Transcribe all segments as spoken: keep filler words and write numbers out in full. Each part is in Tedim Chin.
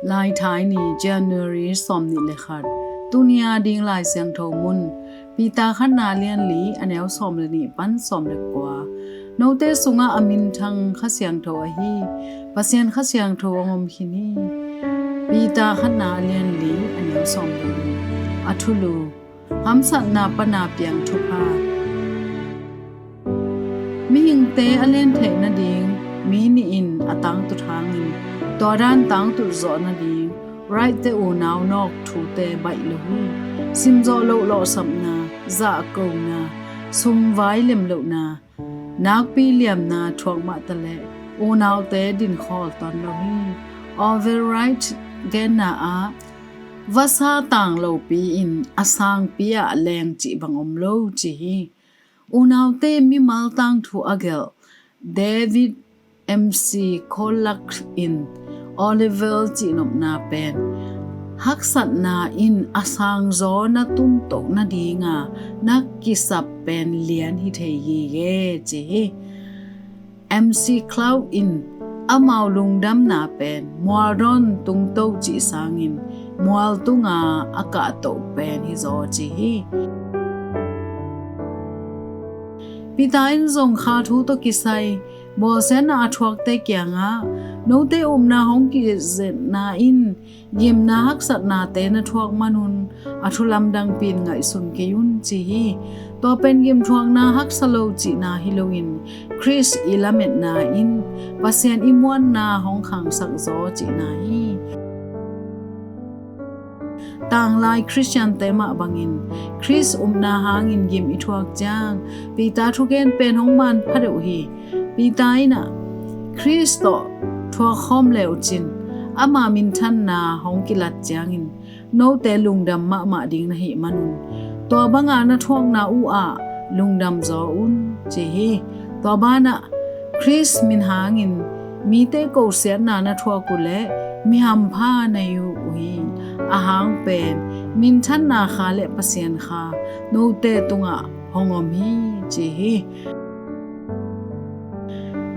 Laithai ni, January sawmnih le khat. Tuni a ding Lai Siangtho mun, Peter khatna lian li, a neu sawm le nih pan sawm le kua. Note sungah a minthang Kha Siangtho ahi Pasian Kha Siangtho hong om khin hi. Peter khatna lian li, a neu sawm le nih. A thulu: Hamsatna pana piang thupha. Mihingte a len theih nading mi nih in a tangtut hangin, tua dan tangtut zawh nading Wright-te unau nawk thute baih lo hi. Simzawh loh lawhsapna, zahkona, sumvai lemlohna, nakpi liamna thuak mahtaleh unaute dinkhawl tawn lo hi. Oliver Wright genna ah, vasa tang lopi in a sangpi ah leng cih bang om lo, ci hi. Unaute mimal tangthu a gelh David McCullough in Oliver cihnopna pen haksatna in a sangzaw na tuntoh nadinga na kisap pen lian hi thei gige, ci hi. McCullough in amau lungdamna pen mualdawn tungto cih sangin mual tunga a kahtoh pen hizaw, ci hi. Peter in zong kha thu tawh kisai bawlsiatna a thuakte kiangah, note upna hong kizetna in gimna haksatnate na thuak manun a thu lamdangpi in ngaihsun kei un, ci hi. Tua pen gimthuakna haksa lo cihna hi loin Khrist i lametna in Pasian i muanna hong khangsak zaw cihna hi. Tanglai Khristiante mah bangin Khrist upna hangin gim i thuak ciang Peter thugen pen hong manpha deuh hi. Peter in ah, Khrist tawh thuak khawm le uh cin, ama minthanna hong kilat ciangin note lungdam mahmah ding na hih manun tua banga na thuakna uh ah lungdam zaw un, ci hi. Tua banah Khrist min hangin mite kosiatna na thuak uh leh mi hampha na hi uh hi. A hang pen minthanna Kha le Pasian Kha note tungah hong om hi, ci hi.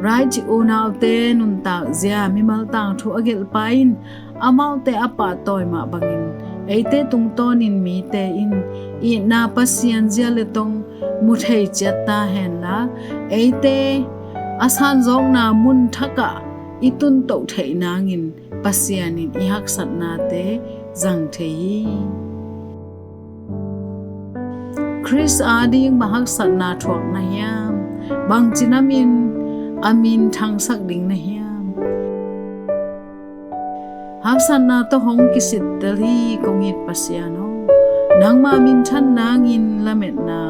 Wright unaute nuntak zia mimal tangthu a gelhpa in amaute a pahtawi mah bangin eite tungtawnin mite in itna Pasian zia le tong mu thei ciat ta henla, eite a sanzawkna mun thakah i tuntoh theih nangin Pasian in i haksatnate zang thei hi. Khrist ading bang haksatna thuak na hiam? Bangci namin a minthangsak ding na hiam? Haksatna tawh hong kisittel hi kong it Pasian aw, nangma minthan nangin lametna